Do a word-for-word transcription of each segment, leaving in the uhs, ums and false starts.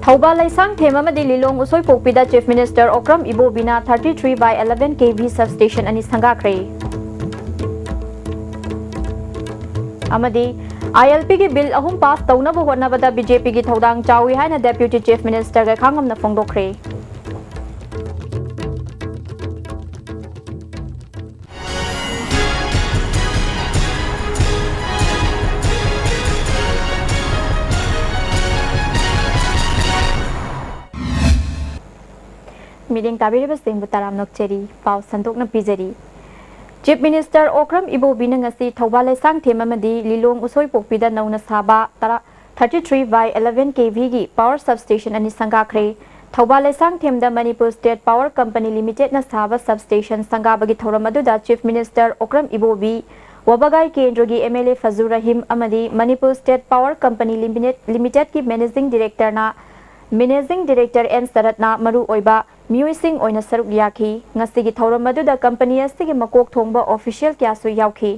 ꯊꯧꯕꯥꯜ ꯂꯩꯁꯥꯡꯊꯦꯝ ꯑꯃꯗꯤ ꯂꯤꯂꯣꯡ ꯎꯁꯣꯏꯄꯣꯛꯄꯤꯗ Chief Minister Okram ꯏꯕꯣꯕꯤꯅ thirty three by eleven K V substation ꯑꯅꯤ ꯁꯪꯒꯥꯈ꯭ꯔꯦ꯫ ꯑꯃꯗꯤ ILP ꯒꯤ bill ꯑꯍꯨꯝ pass ꯇꯧꯅꯕ ꯍꯣꯠꯅꯕꯗ BJP ꯒꯤ ꯊꯧꯗꯥꯡ ꯆꯥꯎꯏ ꯍꯥꯏꯅ Deputy Chief Minister ꯒ ꯈꯥꯡꯉꯝꯅ ꯐꯣꯡꯗꯣꯛꯈ꯭ꯔꯦ꯫ ꯃꯤꯠꯌꯦꯡ ꯇꯥꯕꯤꯔꯤꯕꯁꯤꯡꯕꯨ ꯇꯔꯥꯝꯅ ꯑꯣꯛꯆꯔꯤ꯫ ꯄꯥꯎ ꯁꯟꯗꯣꯛꯅ ꯄꯤꯖꯔꯤ꯫ Chief Minister ꯑꯣꯀ꯭ꯔꯝ ꯏꯕꯣꯕꯤꯅ ꯉꯁꯤ ꯊꯧꯕꯥꯜ ꯂꯩꯁꯥꯡꯊꯦꯝ ꯑꯃꯗꯤ ꯂꯤꯂꯣꯡ ꯎꯁꯣꯏꯄꯣꯛꯄꯤꯗ ꯅꯧꯅ ꯁꯥꯕ ꯇꯔꯥ, thirty three by eleven K V ꯒꯤ power substation ꯑꯅꯤ ꯁꯪꯒꯥꯈ꯭ꯔꯦ꯫ Thoubal ꯂꯩꯁꯥꯡꯊꯦꯝꯗ Manipur State Power Company Limited ꯅ ꯁꯥꯕ substation ꯁꯪꯒꯥꯕꯒꯤ ꯊꯧꯔꯝ ꯑꯗꯨꯗ Chief Minister ꯑꯣꯀ꯭ꯔꯝ ꯏꯕꯣꯕꯤ, ꯋꯥꯕꯒꯥꯏ ꯀꯦꯟꯗ꯭ꯔꯒꯤ MLA ꯐꯖꯨ ꯔꯍꯤꯝ ꯑꯃꯗꯤ Manipur State Power Company Limited, Limited ꯀꯤ Managing Director ꯅ, Managing Director ꯑꯦꯟ ꯁꯔꯠꯅ ꯃꯔꯨ ꯑꯣꯏꯕ ꯃꯤꯑꯣꯏꯁꯤꯡ ꯑꯣꯏꯅ ꯁꯔꯨꯛ ꯌꯥꯈꯤ꯫ ꯉꯁꯤꯒꯤ ꯊꯧꯔꯝ ꯑꯗꯨꯗ company ꯑꯁꯤꯒꯤ ꯃꯀꯣꯛ ꯊꯣꯡꯕ official ꯀꯌꯥꯁꯨ ꯌꯥꯎꯈꯤ꯫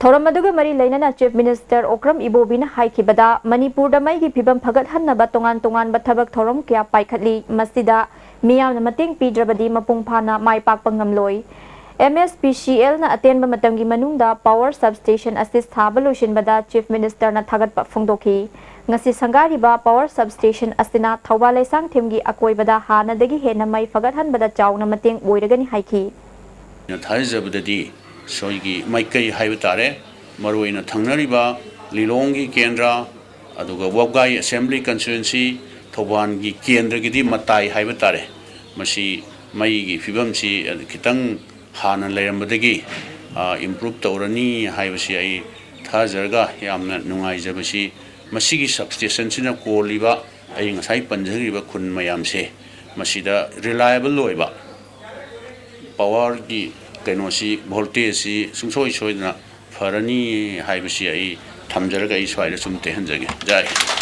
ꯊꯧꯔꯝ ꯑꯗꯨꯒ ꯃꯔꯤ ꯂꯩꯅꯅ Chief Minister ꯑꯣꯀ꯭ꯔꯝ ꯏꯕꯣꯕꯤꯅ ꯍꯥꯏꯈꯤꯕꯗ, ꯃꯅꯤꯄꯨꯔꯗ ꯃꯩꯒꯤ ꯐꯤꯕꯝ ꯐꯒꯠꯍꯟꯅꯕ ꯇꯣꯉꯥꯟ ꯇꯣꯉꯥꯟꯕ ꯊꯕꯛ ꯊꯧꯔꯝ ꯀꯌꯥ ꯄꯥꯏꯈꯠꯂꯤ, ꯃꯁꯤꯗ ꯃꯤꯌꯥꯝꯅ ꯃꯇꯦꯡ ꯄꯤꯗ꯭ꯔꯕꯗꯤ ꯃꯄꯨꯡ ꯐꯥꯅ ꯃꯥꯏ ꯄꯥꯛꯄ ꯉꯝꯂꯣꯏ꯫ MSPCL ꯅ ꯑꯇꯦꯟꯕ ꯃꯇꯝꯒꯤ ꯃꯅꯨꯡꯗ power substation ꯑꯁꯤ ꯁꯥꯕ ꯂꯣꯏꯁꯤꯟꯕꯗ Chief Minister ꯅ ꯊꯥꯒꯠꯄ ꯐꯣꯡꯗꯣꯛꯈꯤ꯫ ꯉꯁꯤ ꯁꯪꯒꯥꯔꯤꯕ power substation ꯑꯁꯤꯅ ꯊꯧꯕꯥꯜ ꯂꯩꯁꯥꯡꯊꯦꯝꯒꯤ ꯑꯀꯣꯏꯕꯗ ꯍꯥꯟꯅꯗꯒꯤ ꯍꯦꯟꯅ ꯃꯩ ꯐꯒꯠꯍꯟꯕꯗ ꯆꯥꯎꯅ ꯃꯇꯦꯡ ꯑꯣꯏꯔꯒꯅꯤ ꯍꯥꯏꯈꯤ꯫ ꯑꯩꯅ ꯊꯥꯖꯕꯗꯗꯤ ꯁꯣꯏꯒꯤ ꯃꯥꯏꯀꯩ ꯍꯥꯏꯕ ꯇꯥꯔꯦ, ꯃꯔꯨꯑꯣꯏꯅ ꯊꯪꯅꯔꯤꯕ ꯂꯤꯂꯣꯡꯒꯤ ꯀꯦꯟꯗ꯭ꯔ, ꯑꯗꯨꯒ ꯋꯥꯕꯒꯥꯏ Assembly Constituency, ꯊꯧꯕꯥꯜꯒꯤ ꯀꯦꯟꯗ꯭ꯔꯒꯤꯗꯤ ꯃꯇꯥꯏ ꯍꯥꯏꯕ ꯇꯥꯔꯦ, ꯃꯁꯤ ꯃꯩꯒꯤ ꯐꯤꯕꯝꯁꯤ ꯈꯤꯇꯪ ꯍꯥꯟꯅ ꯂꯩꯔꯝꯕꯗꯒꯤ, ꯑ, improve ꯇꯧꯔꯅꯤ ꯍꯥꯏꯕꯁꯤ ꯑꯩ ꯊꯥꯖꯔꯒ ꯌꯥꯝꯅ ꯅꯨꯡꯉꯥꯏꯖꯕꯁꯤ, ꯃꯁꯤꯒꯤ substation ꯁꯤꯅ ꯀꯣꯜꯂꯤꯕ ꯑꯩ ꯉꯁꯥꯏ ꯄꯟꯖꯈ꯭ꯔꯤꯕ ꯈꯨꯟ ꯃꯌꯥꯝꯁꯦ, ꯃꯁꯤꯗ reliable ꯑꯣꯏꯕ power ꯒꯤ ꯀꯩꯅꯣꯁꯤ, voltage ꯁꯤ ꯁꯨꯡꯁꯣꯏ ꯁꯣꯏꯗꯅ ꯐꯔꯅꯤ ꯍꯥꯏꯕꯁꯤ ꯑꯩ ꯊꯝꯖꯔꯒ ꯑꯩ ꯁ꯭ꯋꯥꯏꯗ ꯁꯨꯝ ꯇꯦꯛꯍꯟꯖꯒꯦ꯫ ꯖꯥꯏ ꯍꯤꯟꯗ꯫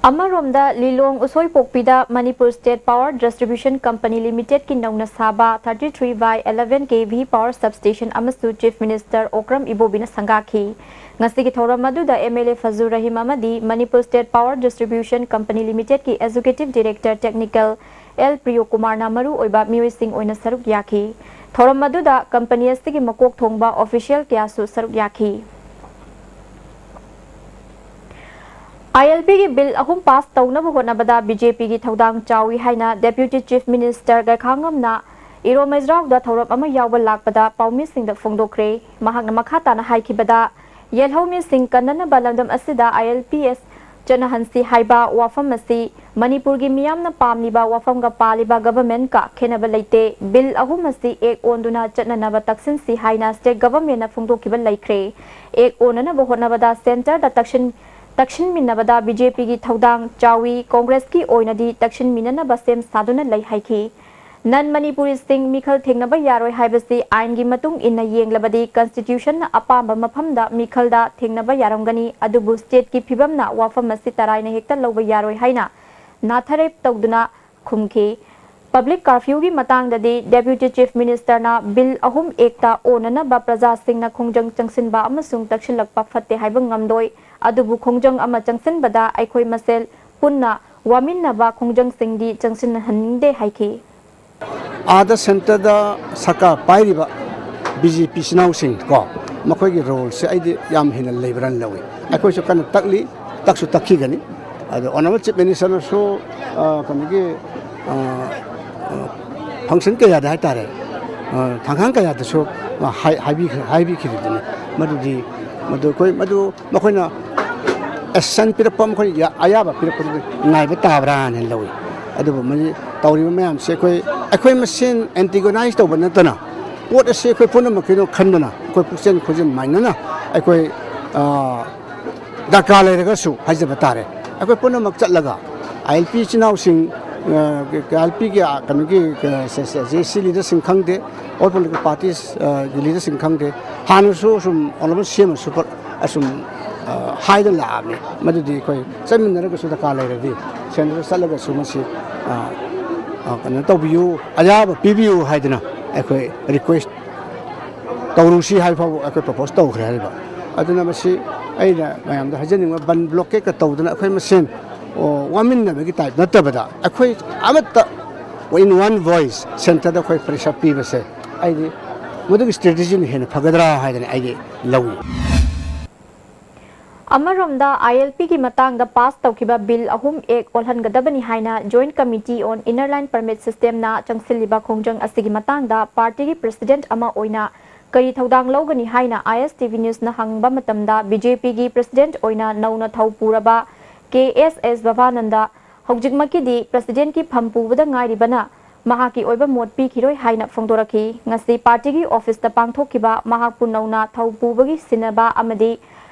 ꯑꯃꯔꯣꯝꯗ, ꯂꯤꯂꯣꯡ ꯎꯁꯣꯏꯄꯣꯛꯄꯤꯗ Manipur State Power Distribution Company Limited ꯀꯤ ꯅꯧꯅ ꯁꯥꯕ thirty three by eleven K V power substation ꯑꯃꯁꯨ Chief Minister ꯑꯣꯀ꯭ꯔꯝ ꯏꯕꯣꯕꯤꯅ ꯁꯪꯒꯥꯈꯤ꯫ ꯉꯁꯤꯒꯤ ꯊꯧꯔꯝ ꯑꯗꯨꯗ M L A ꯐꯖꯨ ꯔꯍꯤꯝ ꯑꯃꯗꯤ Manipur State Power Distribution Company Limited ꯀꯤ Executive Director Technical L ꯄ꯭ꯔꯤꯌꯣ ꯀꯨꯃꯥꯔꯅ ꯃꯔꯨ ꯑꯣꯏꯕ ꯃꯤꯑꯣꯏꯁꯤꯡ ꯑꯣꯏꯅ ꯁꯔꯨꯛ ꯌꯥꯈꯤ꯫ ꯊꯧꯔꯝ ꯑꯗꯨꯗ company ꯑꯁꯤꯒꯤ ꯃꯀꯣꯛ ꯊꯣꯡꯕ official ꯀꯌꯥꯁꯨ ꯁꯔꯨꯛ ꯌꯥꯈꯤ꯫ I L P ꯒꯤ bill ꯑꯍꯨꯝ pass ꯇꯧꯅꯕ ꯍꯣꯠꯅꯕꯗ B J P ꯒꯤ ꯊꯧꯗꯥꯡ ꯆꯥꯎꯏ ꯍꯥꯏꯅ Deputy Chief Minister ꯒꯥꯏꯈꯥꯉꯝꯅ ꯏꯔꯣꯃꯩꯖ꯭ꯔꯥꯎꯗ ꯊꯧꯔꯝ ꯑꯃ ꯌꯥꯎꯕ ꯂꯥꯛꯄꯗ ꯄꯥꯎꯃꯤꯁꯤꯡꯗ ꯐꯣꯡꯗꯣꯛꯈ꯭ꯔꯦ꯫ ꯃꯍꯥꯛꯅ ꯃꯈꯥ ꯇꯥꯅ ꯍꯥꯏꯈꯤꯕꯗ, ꯌꯦꯜꯍꯧꯃꯤꯁꯤꯡ ꯀꯟꯅꯅꯕ ꯂꯝꯗꯝ ꯑꯁꯤꯗ I L P S ꯆꯠꯅꯍꯟꯁꯤ ꯍꯥꯏꯕ ꯋꯥꯐꯝ ꯑꯁꯤ ꯃꯅꯤꯄꯨꯔꯒꯤ ꯃꯤꯌꯥꯝꯅ ꯄꯥꯝꯂꯤꯕ ꯋꯥꯐꯝꯒ ꯄꯥꯜꯂꯤꯕ government ꯀ ꯈꯦꯠꯅꯕ ꯂꯩꯇꯦ꯫ Bill ꯑꯍꯨꯝ ꯑꯁꯤ act ꯑꯣꯟꯗꯨꯅ ꯆꯠꯅꯅꯕ ꯇꯛꯁꯤꯟꯁꯤ ꯍꯥꯏꯅ state government ꯅ ꯐꯣꯡꯗꯣꯛꯈꯤꯕ ꯂꯩꯈ꯭ꯔꯦ꯫ Act ꯑꯣꯟꯅꯅꯕ ꯍꯣꯠꯅꯕꯗ centre ꯗ ꯇꯛꯁꯤꯟ-, ꯇꯛꯁꯤꯟꯃꯤꯟꯅꯕꯗ B J P ꯒꯤ ꯊꯧꯗꯥꯡ ꯆꯥꯎꯏ, Congress ꯀꯤ ꯑꯣꯏꯅꯗꯤ ꯇꯛꯁꯤꯟꯃꯤꯟꯅꯅꯕ ꯁꯦꯝ ꯁꯥꯗꯨꯅ ꯂꯩ ꯍꯥꯏꯈꯤ꯫ Non ꯃꯅꯤꯄꯨꯔꯤꯁꯤꯡ ꯃꯤꯈꯜ ꯊꯦꯡꯅꯕ ꯌꯥꯔꯣꯏ ꯍꯥꯏꯕꯁꯤ ꯑꯥꯏꯟꯒꯤ ꯃꯇꯨꯡ ꯏꯟꯅ ꯌꯦꯡꯂꯕꯗꯤ Constitution ꯅ ꯑꯄꯥꯝꯕ ꯃꯐꯝꯗ ꯃꯤꯈꯜꯗ ꯊꯦꯡꯅꯕ ꯌꯥꯔꯝꯒꯅꯤ, ꯑꯗꯨꯕꯨ state ꯀꯤ ꯐꯤꯕꯝꯅ ꯋꯥꯐꯝ ꯑꯁꯤ ꯇꯔꯥꯏꯅ ꯍꯦꯛꯇ ꯂꯧꯕ ꯌꯥꯔꯣꯏ ꯍꯥꯏꯅ ꯅꯥꯊꯔꯦꯞ ꯇꯧꯗꯨꯅ ꯈꯨꯝꯈꯤ꯫ Public curfew ꯒꯤ ꯃꯇꯥꯡꯗꯗꯤ Deputy Chief Minister ꯅ bill ꯑꯍꯨꯝ act ꯇ ꯑꯣꯟꯅꯅꯕ ꯄ꯭ꯔꯖꯥꯁꯤꯡꯅ ꯈꯣꯡꯖꯪ ꯆꯪꯁꯤꯟꯕ ꯑꯃꯁꯨꯡ ꯇꯛꯁꯤꯜꯂꯛꯄ ꯐꯠꯇꯦ ꯍꯥꯏꯕ ꯉꯝꯂꯣꯏ, ꯑꯗꯨꯕꯨ ꯈꯣꯡꯖꯪ ꯑꯃ ꯆꯪꯁꯤꯟꯕꯗ ꯑꯩꯈꯣꯏ ꯃꯁꯦꯜ ꯄꯨꯟꯅ ꯋꯥꯃꯤꯟꯅꯕ ꯈꯣꯡꯖꯪꯁꯤꯡꯗꯤ ꯆꯪꯁꯤꯟꯍꯟꯅꯤꯡꯗꯦ ꯍꯥꯏꯈꯤ꯫ ꯑꯥꯗ centre ꯗ ꯁꯔꯀꯥꯔ ꯄꯥꯏꯔꯤꯕ B J P ꯏꯆꯤꯟ ꯏꯅꯥꯎꯁꯤꯡ ꯀꯣ, ꯃꯈꯣꯏꯒꯤ role ꯁꯦ ꯑꯩꯗꯤ ꯌꯥꯝ ꯍꯦꯟꯅ ꯂꯩꯕ꯭ꯔꯥꯅ ꯂꯧꯏ꯫ ꯑꯩꯈꯣꯏꯁꯨ ꯀꯟꯅ ꯇꯛꯂꯤ, ꯇꯛꯁꯨ ꯇꯛꯈꯤꯒꯅꯤ꯫ ꯑꯗꯣ Honourable Chief Minister ꯅꯁꯨ, ꯑ, ꯀꯩꯅꯣꯒꯤ, ꯑ, ꯑ, function ꯀꯌꯥꯗ ꯍꯥꯏꯇꯥꯔꯦ, ꯑ, ꯊꯥꯡꯈꯥꯡ ꯀꯌꯥꯗꯁꯨ, ꯑ, ꯍꯥꯏ-, ꯍꯥꯏꯕꯤꯈ꯭ꯔꯦ, ꯍꯥꯏꯕꯤꯈꯤꯕꯗꯨꯅꯤ꯫ ꯃꯗꯨꯗꯤ, ꯃꯗꯨ ꯑꯩꯈꯣꯏ, ꯃꯗꯨ ꯃꯈꯣꯏꯅ action ꯄꯤꯔꯛꯄ, ꯃꯈꯣꯏꯅ ꯌꯥ-, ꯑꯌꯥꯕ ꯄꯤꯔꯛꯄꯗꯨ ꯉꯥꯏꯕ ꯇꯥꯕ꯭ꯔꯥꯅ ꯂꯧꯏ꯫ ꯑꯗꯨꯕꯨ ꯃꯁꯤ ꯇꯧꯔꯤꯕ ꯃꯌꯥꯝꯁꯦ ꯑꯩꯈꯣꯏ, ꯑꯩꯈꯣꯏ ꯃꯁꯦꯟ antagonize ꯇꯧꯕ ꯅꯠꯇꯅ, ꯄꯣꯠ ꯑꯁꯤ ꯑꯩꯈꯣꯏ ꯄꯨꯝꯅꯃꯛꯀꯤꯅꯣ ꯈꯟꯗꯨꯅ, ꯑꯩꯈꯣꯏ ꯄꯨꯛꯆꯦꯜ ꯈꯣꯏꯖꯦꯜ ꯃꯥꯟꯅꯅ ꯑꯩꯈꯣꯏ, ꯑ, ꯗꯔꯀꯥꯔ ꯂꯩꯔꯒꯁꯨ ꯍꯥꯏꯖꯕ ꯇꯥꯔꯦ, ꯑꯩꯈꯣꯏ ꯄꯨꯝꯅꯃꯛ ꯆꯠꯂꯒ I L P ꯏꯆꯤꯟ ꯏꯅꯥꯎꯁꯤꯡ, ꯑ, I L P ꯒꯤ, ꯑ, ꯀꯩꯅꯣꯒꯤ, ꯑ, ꯁ-, ꯁ-, J A C leader ꯁꯤꯡ ꯈꯪꯗꯦ, all political parties, ꯑ, ꯒꯤ leader ꯁꯤꯡ ꯈꯪꯗꯦ, ꯍꯥꯟꯅꯁꯨ ꯁꯨꯝ Honourable C M ꯁꯨ ꯄ-, ꯑꯁꯨꯝ ꯍꯥꯏꯗꯅ ꯂꯥꯛꯑꯕꯅꯤ꯫ ꯃꯗꯨꯗꯤ ꯑꯩꯈꯣꯏ ꯆꯠꯃꯤꯟꯅꯔꯒꯁꯨ, ꯗꯔꯀꯥꯔ ꯂꯩꯔꯗꯤ ꯁꯦꯟꯇꯔꯗ ꯆꯠꯂꯒꯁꯨ ꯃꯁꯤ ꯀꯩꯅꯣ ꯇꯧꯕꯤꯌꯨ, ꯑꯌꯥꯕ ꯄꯤꯕꯤꯌꯨ ꯍꯥꯏꯗꯅ ꯑꯩꯈꯣꯏ ꯔꯤꯀ꯭ꯋꯦꯁ ꯇꯧꯔꯨꯁꯤ ꯍꯥꯏꯕ ꯐꯥꯎꯕ ꯑꯩꯈꯣꯏ ꯄ꯭ꯔꯣꯄꯣꯁ ꯇꯧꯈ꯭ꯔꯦ ꯍꯥꯏꯔꯤꯕ꯫ ꯑꯗꯨꯅ ꯃꯁꯤ ꯑꯩꯅ ꯃꯌꯥꯝꯗ ꯍꯥꯏꯖꯅꯤꯡꯕ, ꯕꯟ ꯕ꯭ꯂꯣꯀꯦꯠꯀ ꯇꯧꯗꯅ ꯑꯩꯈꯣꯏ ꯃꯁꯦꯟ ꯋꯥꯃꯤꯟꯅꯕꯒꯤ ꯇꯥꯏꯞ ꯅꯠꯇꯕꯗ, ꯑꯩꯈꯣꯏ ꯑꯃꯠꯇ in one voice ꯁꯦꯟꯇꯔꯗ ꯑꯩꯈꯣꯏ ꯄ꯭ꯔꯦꯁꯔ ꯄꯤꯕꯁꯦ, ꯑꯩꯗꯤ ꯃꯗꯨꯒꯤ ꯁ꯭ꯇ꯭ꯔꯦꯇꯦꯖꯤꯅ ꯍꯦꯟꯅ ꯐꯒꯗ꯭ꯔꯥ ꯍꯥꯏꯗꯅ ꯑꯩꯗꯤ ꯂꯧꯏ꯫ ꯑꯃꯔꯣꯝꯗ, ꯑꯥꯏ ꯑꯦꯜ ꯄꯤꯒꯤ ꯃꯇꯥꯡꯗ ꯄꯥꯁ ꯇꯧꯈꯤꯕ ꯕꯤꯜ ꯑꯍꯨꯝ ꯑꯦꯛ ꯑꯣꯜꯍꯟꯒꯗꯕꯅꯤ ꯍꯥꯏꯅ Joint Committee on Inner Line Permit Systemꯅ ꯆꯪꯁꯤꯜꯂꯤꯕ ꯈꯣꯡꯖꯪ ꯑꯁꯤꯒꯤ ꯃꯇꯥꯡꯗ ꯄꯥꯔꯇꯤꯒꯤ ꯄ꯭ꯔꯦꯁꯤꯗꯦꯟꯠ ꯑꯃ ꯑꯣꯏꯅ ꯀꯔꯤ ꯊꯧꯗꯥꯡ ꯂꯧꯒꯅꯤ ꯍꯥꯏꯅ ꯑꯥꯏ ꯑꯦꯁ ꯇꯤ ꯚꯤ ꯅ꯭ꯌꯨꯁꯅ ꯍꯪꯕ ꯃꯇꯝꯗ, ꯕꯤ ꯖꯦ ꯄꯤꯒꯤ ꯄ꯭ꯔꯦꯁꯤꯗꯦꯟꯠ ꯑꯣꯏꯅ ꯅꯧꯅ ꯊꯧ ꯄꯨꯔꯕ ꯀꯦ ꯑꯦꯁ ꯑꯦꯁ ꯚꯕꯥꯅꯟꯗ ꯍꯧꯖꯤꯛꯃꯛꯀꯤꯗꯤ ꯄ꯭ꯔꯦꯁꯤꯗꯦꯟꯠꯀꯤ ꯐꯝ ꯄꯨꯕꯗ ꯉꯥꯏꯔꯤꯕꯅ ꯃꯍꯥꯛꯀꯤ ꯑꯣꯏꯕ ꯃꯣꯠ ꯄꯤꯈꯤꯔꯣꯏ ꯍꯥꯏꯅ ꯐꯣꯡꯗꯣꯔꯛꯈꯤ꯫ ꯉꯁꯤ ꯄꯥꯔꯇꯤꯒꯤ ꯑꯣꯐꯤꯁꯇ ꯄꯥꯡꯊꯣꯛꯈꯤꯕ ꯃꯍꯥꯛꯄꯨ ꯅꯧꯅ ꯊꯧ ꯄꯨꯕꯒꯤ ꯁꯤꯟꯅꯕ ꯑꯃꯗꯤ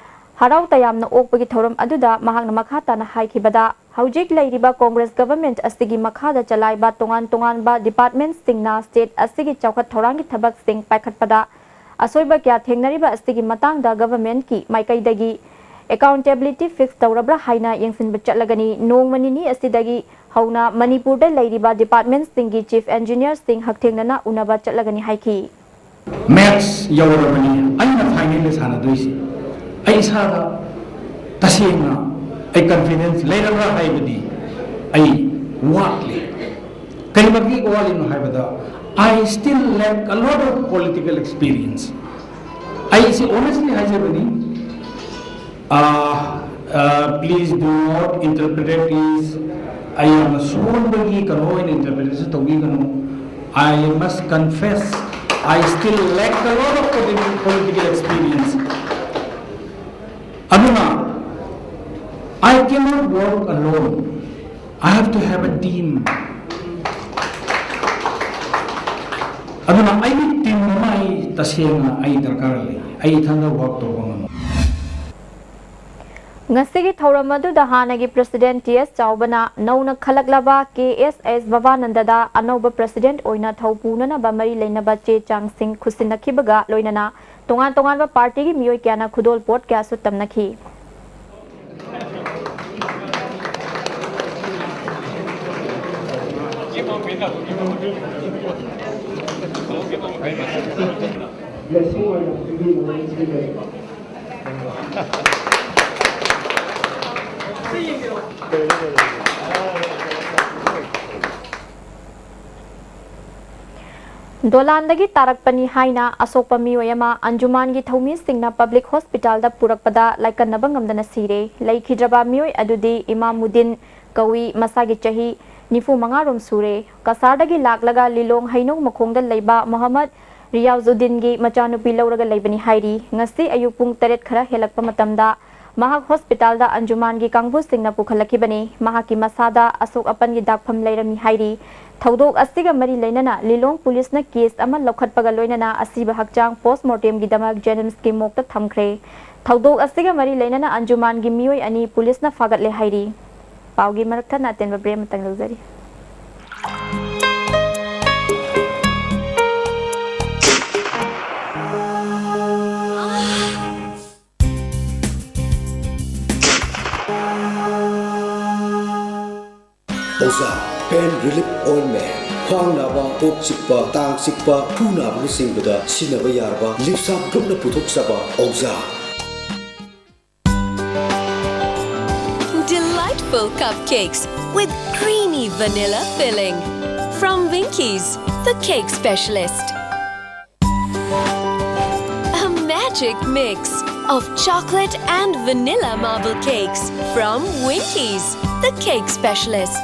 ꯍꯔꯥꯎ ꯇꯌꯥꯝꯅ ꯑꯣꯛꯄꯒꯤ ꯊꯧꯔꯝ ꯑꯗꯨꯗ ꯃꯍꯥꯛꯅ ꯃꯈꯥ ꯇꯥꯅ ꯍꯥꯏꯈꯤꯕꯗ, ꯍꯧꯖꯤꯛ ꯂꯩꯔꯤꯕ ꯀꯣꯡꯒ꯭ꯔꯦꯁ ꯒꯚꯔꯟꯃꯦꯟꯠ ꯑꯁꯤꯒꯤ ꯃꯈꯥꯗ ꯆꯂꯥꯏꯕ ꯇꯣꯉꯥꯟ ꯇꯣꯉꯥꯟꯕ ꯗꯤꯄꯥꯔꯠꯃꯦꯟꯠꯁꯤꯡꯅ ꯁ꯭ꯇꯦꯠ ꯑꯁꯤꯒꯤ ꯆꯥꯎꯈꯠ ꯊꯧꯔꯥꯡꯒꯤ ꯊꯕꯛꯁꯤꯡ ꯄꯥꯏꯈꯠꯄꯗ ꯑꯁꯣꯏꯕ ꯀꯌꯥ ꯊꯦꯡꯅꯔꯤꯕ ꯑꯁꯤꯒꯤ ꯃꯇꯥꯡꯗ ꯒꯚꯔꯟꯃꯦꯟꯠꯀꯤ ꯃꯥꯏꯀꯩꯗꯒꯤ ꯑꯦꯀꯥꯎꯟꯇꯦꯕꯤꯂꯤꯇꯤ ꯐꯤꯛꯁ ꯇꯧꯔꯕ꯭ꯔꯥ ꯍꯥꯏꯅ ꯌꯦꯡꯁꯤꯟꯕ ꯆꯠꯂꯒꯅꯤ꯫ ꯅꯣꯡꯃ ꯅꯤꯅꯤ ꯑꯁꯤꯗꯒꯤ ꯍꯧꯅ ꯃꯅꯤꯄꯨꯔꯗ ꯂꯩꯔꯤꯕ ꯗꯤꯄꯥꯔꯠꯃꯦꯟꯠꯁꯤꯡꯒꯤ ꯆꯤꯐ ꯏꯟꯖꯤꯅꯤꯌꯔꯁꯤꯡ ꯍꯛꯊꯦꯡꯅꯅ ꯎꯅꯕ ꯆꯠꯂꯒꯅꯤ ꯍꯥꯏꯈꯤ꯫ ꯃꯦꯠꯁ ꯌꯧꯔꯕꯅꯤ ꯑꯩꯅ ꯐꯥꯏꯅꯦꯜꯗ ꯁꯥꯟꯅꯗꯣꯏꯁꯤ꯫ ꯑꯩ ꯏꯁꯥꯗ ꯇꯁꯦꯡꯅ ꯑꯩ ꯀꯟꯐꯤꯗꯦꯟꯁ ꯂꯩꯔꯕ꯭ꯔꯥ ꯍꯥꯏꯕꯗꯤ ꯑꯩ ꯋꯥꯠꯂꯤ꯫ ꯀꯔꯤꯃꯛꯀꯤ ꯋꯥꯠꯂꯤꯅꯣ ꯍꯥꯏꯕꯗ, I still lack a lot of political experience. ꯑꯩꯁꯤ ꯑꯣꯅꯦꯁꯂꯤ ꯍꯥꯏꯖꯕꯅꯤ꯫ Uh, uh, please do not interpret it is, ꯑꯩ ꯌꯥꯝꯅ ꯁꯣꯟꯕꯒꯤ ꯀꯩꯅꯣ ꯑꯣꯏꯅ ꯏꯟꯇꯔꯄ꯭ꯔꯤꯇꯦꯁꯟ ꯇꯧꯕꯤꯒꯅꯨ꯫ I must confess, I still lack a lot of political, political experience. ꯑꯗꯨꯅ, I cannot work alone. I have to have a team. ꯑꯗꯨꯅ ꯑꯩꯒꯤ team ꯑꯃ ꯑꯩ ꯇꯁꯦꯡꯅ ꯑꯩ ꯗꯔꯀꯥꯔ ꯂꯩ꯫ ꯑꯩ ꯏꯊꯟꯗ ꯋꯥꯔꯛ ꯇꯧꯕ ꯉꯝꯃꯣꯏ꯫ ꯉꯁꯤꯒꯤ ꯊꯧꯔꯝ ꯑꯗꯨꯗ ꯍꯥꯟꯅꯒꯤ ꯄ꯭ꯔꯦꯁꯤꯗꯦꯟꯠ ꯇꯤ ꯑꯦꯁ ꯆꯥꯎꯕꯅ ꯅꯧꯅ ꯈꯜꯂꯛꯂꯕ ꯀꯦ ꯑꯦꯁ ꯑꯦꯁ ꯚꯕꯥꯅꯟꯗꯗ ꯑꯅꯧꯕ ꯄ꯭ꯔꯦꯁꯤꯗꯦꯟꯠ ꯑꯣꯏꯅ ꯊꯧ ꯄꯨꯅꯅꯕ ꯃꯔꯤ ꯂꯩꯅꯕ ꯆꯦ ꯆꯥꯡꯁꯤꯡ ꯈꯨꯠꯁꯤꯟꯅꯈꯤꯕꯒ ꯂꯣꯏꯅꯅ ꯇꯣꯉꯥꯟ ꯇꯣꯉꯥꯟꯕ ꯄꯥꯔꯇꯤꯒꯤ ꯃꯤꯑꯣꯏ ꯀꯌꯥꯅ ꯈꯨꯗꯣꯜ ꯄꯣꯠ ꯀꯌꯥꯁꯨ ꯇꯝꯅꯈꯤ꯫ ꯗꯣꯂꯥꯟꯗꯒꯤ ꯇꯥꯔꯛꯄꯅꯤ ꯍꯥꯏꯅ ꯑꯁꯣꯛꯄ ꯃꯤꯑꯣꯏ ꯑꯃ ꯑꯟꯖꯨꯃꯥꯟꯒꯤ ꯊꯧꯃꯤꯁꯤꯡꯅ ꯄꯕ꯭ꯂꯤꯛ ꯍꯣꯁꯄꯤꯇꯥꯜꯗ ꯄꯨꯔꯛꯄꯗ ꯂꯥꯏꯀꯠꯅꯕ ꯉꯝꯗꯅ ꯁꯤꯔꯦ꯫ ꯂꯩꯈꯤꯗ꯭ꯔꯕ ꯃꯤꯑꯣꯏ ꯑꯗꯨꯗꯤ ꯏꯃꯥꯃꯨꯗꯤꯟ ꯀꯧꯏ, ꯃꯁꯥꯒꯤ ꯆꯍꯤ ꯅꯤꯐꯨ ꯃꯉꯥ ꯔꯣꯝ ꯁꯨꯔꯦ꯫ ꯀꯁꯥꯔꯗꯒꯤ ꯂꯥꯛꯂꯒ ꯂꯤꯂꯣꯡ ꯍꯩꯅꯧ ꯃꯈꯣꯡꯗ ꯂꯩꯕ ꯃꯣꯍꯝꯃꯗ ꯔꯤꯌꯥꯖꯨꯗꯤꯟꯒꯤ ꯃꯆꯥꯅꯨꯄꯤ ꯂꯧꯔꯒ ꯂꯩꯕꯅꯤ ꯍꯥꯏꯔꯤ꯫ ꯉꯁꯤ ꯑꯌꯨꯛ ꯄꯨꯡ ꯇꯔꯦꯠ ꯈꯔ ꯍꯦꯜꯂꯛꯄ ꯃꯇꯝꯗ ꯃꯍꯥꯛ ꯍꯣꯁꯄꯤꯇꯥꯜꯗ ꯑꯟꯖꯨꯃꯥꯟꯒꯤ ꯀꯥꯡꯕꯨꯁꯤꯡꯅ ꯄꯨꯈꯠꯂꯛꯈꯤꯕꯅꯤ꯫ ꯃꯍꯥꯛꯀꯤ ꯃꯁꯥꯗ ꯑꯁꯣꯛ ꯑꯄꯟꯒꯤ ꯗꯥꯛꯐꯝ ꯂꯩꯔꯝꯃꯤ ꯍꯥꯏꯔꯤ꯫ ꯊꯧꯗꯣꯛ ꯑꯁꯤꯒ ꯃꯔꯤ ꯂꯩꯅꯅ ꯂꯤꯂꯣꯡ ꯄꯨꯂꯤꯁꯅ ꯀꯦꯁ ꯑꯃ ꯂꯧꯈꯠꯄꯒ ꯂꯣꯏꯅꯅ ꯑꯁꯤꯕ ꯍꯛꯆꯥꯡ ꯄꯣꯁꯃꯣꯔꯇꯦꯝꯒꯤꯗꯃꯛ ꯖꯦꯅꯤꯝꯁꯀꯤ ꯃꯣꯔꯒꯇ ꯊꯝꯈ꯭ꯔꯦ꯫ ꯊꯧꯗꯣꯛ ꯑꯁꯤꯒ ꯃꯔꯤ ꯂꯩꯅꯅ ꯑꯟꯖꯨꯃꯥꯟꯒꯤ ꯃꯤꯑꯣꯏ ꯑꯅꯤ ꯄꯨꯂꯤꯁꯅ ꯐꯥꯒꯠꯂꯦ ꯍꯥꯏꯔꯤ꯫ ꯄꯥꯎꯒꯤ ꯃꯔꯛ ꯊꯠꯅ ꯑꯇꯦꯟꯕ ꯕ꯭ꯔꯦꯛ ꯑꯃꯇꯪ ꯂꯧꯖꯔꯤ꯫ ꯑꯣꯖꯥ, pain relief ointment, ꯈ꯭ꯋꯥꯡ ꯅꯥꯕ, ꯀꯣꯛ ꯆꯤꯛꯄ, ꯇꯥꯡ ꯆꯤꯛꯄ, ꯈꯨ ꯅꯥꯕꯅꯆꯤꯡꯕꯗ ꯁꯤꯖꯤꯟꯅꯕ ꯌꯥꯔꯕ ꯂꯤꯞꯁꯥꯞ ꯒ꯭ꯔꯨꯞꯅ ꯄꯨꯊꯣꯛꯆꯕ ꯑꯣꯖꯥ꯫ Delightful cupcakes with creamy vanilla filling. From Winkies, the cake specialist. A magic mix of chocolate and vanilla marble cakes from Winkies, the cake specialist.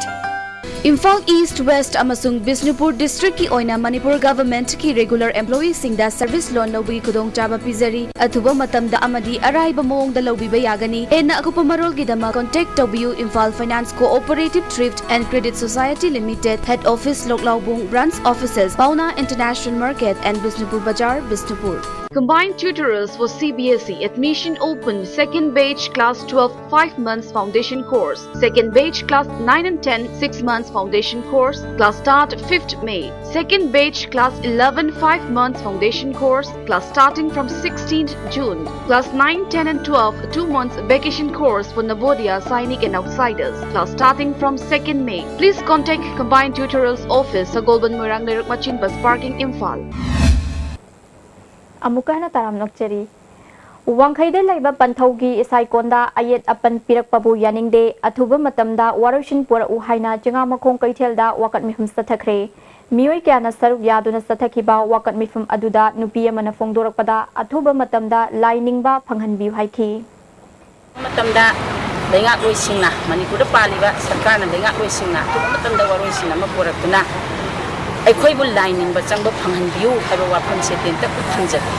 Imphal east, West ꯑꯃꯁꯨꯡ ꯕꯤꯁꯅꯨꯄꯨꯔ ꯗꯤꯁ꯭ꯠꯔꯤꯛꯀꯤ ꯑꯣꯏꯅ ꯃꯅꯤꯄꯨꯔ ꯒꯚꯔꯟꯃꯦꯟꯠꯀꯤ ꯔꯦꯒꯨꯂꯔ ꯑꯦꯝꯄ꯭ꯂꯣꯌꯤꯁꯤꯡꯗ ꯁꯔꯚꯤꯁ ꯂꯣꯟ ꯂꯧꯕꯒꯤ ꯈꯨꯗꯣꯡꯆꯥꯕ ꯄꯤꯖꯔꯤ꯫ ꯑꯊꯨꯕ ꯃꯇꯝꯗ ꯑꯃꯗꯤ ꯑꯔꯥꯏꯕ ꯃꯑꯣꯡꯗ ꯂꯧꯕꯤꯕ ꯌꯥꯒꯅꯤ꯫ ꯍꯦꯟꯅ ꯑꯀꯨꯞꯄ ꯃꯔꯣꯜꯒꯤꯗꯃꯛ contact ꯇꯧꯕꯤꯌꯨ, Imphal Finance Cooperative Thrift and Credit Society Limited, Head Office, ꯂꯣꯛꯂꯥꯎꯕꯨꯡ, Branch Offices, Paona International Market and Bishnupur Bazar, Bishnupur. Combined tutorials for C B S E. Admission open. Second batch class twelve, five months foundation course. Second batch class nine and ten, six months foundation course, class start fifth May. Second batch class eleven five months foundation course, class starting from sixteenth June. Class nine, ten and twelve two months vacation course for Navodaya, Sainik and outsiders. Class starting from second May. Please contact Combined Tutorials Office, Sagolban Moirang Leiruk Machin Bus Parking, Imphal. ꯑꯃꯨꯛꯀ ꯍꯟꯅ ꯇꯥꯔꯝꯂꯛꯆꯔꯤ꯫ ꯋꯥꯡꯈꯩꯗ ꯂꯩꯕ ꯄꯟꯊꯧꯒꯤ ꯏꯁꯥꯏꯀꯣꯟꯗ ꯑꯌꯦꯠ ꯑꯄꯟ ꯄꯤꯔꯛꯄꯕꯨ ꯌꯥꯅꯤꯡꯗꯦ, ꯑꯊꯨꯕ ꯃꯇꯝꯗ ꯋꯥꯔꯣꯏꯁꯤꯟ ꯄꯨꯔꯛꯎ ꯍꯥꯏꯅ ꯆꯤꯉꯥꯃꯈꯣꯡ ꯀꯩꯊꯦꯜꯗ ꯋꯥꯀꯠ ꯃꯤꯐꯝ ꯆꯠꯊꯈ꯭ꯔꯦ꯫ ꯃꯤꯑꯣꯏ ꯀꯌꯥꯅ ꯁꯔꯨꯛ ꯌꯥꯗꯨꯅ ꯆꯠꯊꯈꯤꯕ ꯋꯥꯀꯠ ꯃꯤꯐꯝ ꯑꯗꯨꯗ ꯅꯨꯄꯤ ꯑꯃꯅ ꯐꯣꯡꯗꯣꯔꯛꯄꯗ ꯑꯊꯨꯕ ꯃꯇꯝꯗ ꯂꯥꯏ ꯅꯤꯡꯕ ꯐꯪꯍꯟꯕꯤꯌꯨ ꯍꯥꯏꯈꯤ꯫ ꯃꯇꯝꯗ ꯂꯩꯉꯥꯛꯂꯣꯏꯁꯤꯡꯅ, ꯃꯅꯤꯄꯨꯔꯗ ꯄꯥꯜꯂꯤꯕ ꯁꯔꯀꯥꯔꯅ ꯂꯩꯉꯥꯛꯂꯣꯏꯁꯤꯡꯅ ꯑꯊꯨꯕ ꯃꯇꯝꯗ ꯋꯥꯔꯣꯏꯁꯤꯟ ꯑꯃ ꯄꯨꯔꯛꯇꯨꯅ ꯑꯩꯈꯣꯏꯕꯨ ꯂꯥꯏ ꯅꯤꯡꯕ ꯆꯪꯕ ꯐꯪꯍꯟꯕꯤꯌꯨ ꯍꯥꯏꯕ ꯋꯥꯐꯝꯁꯦ ꯇꯦꯟꯇꯛꯅ ꯊꯝꯖꯒꯦ꯫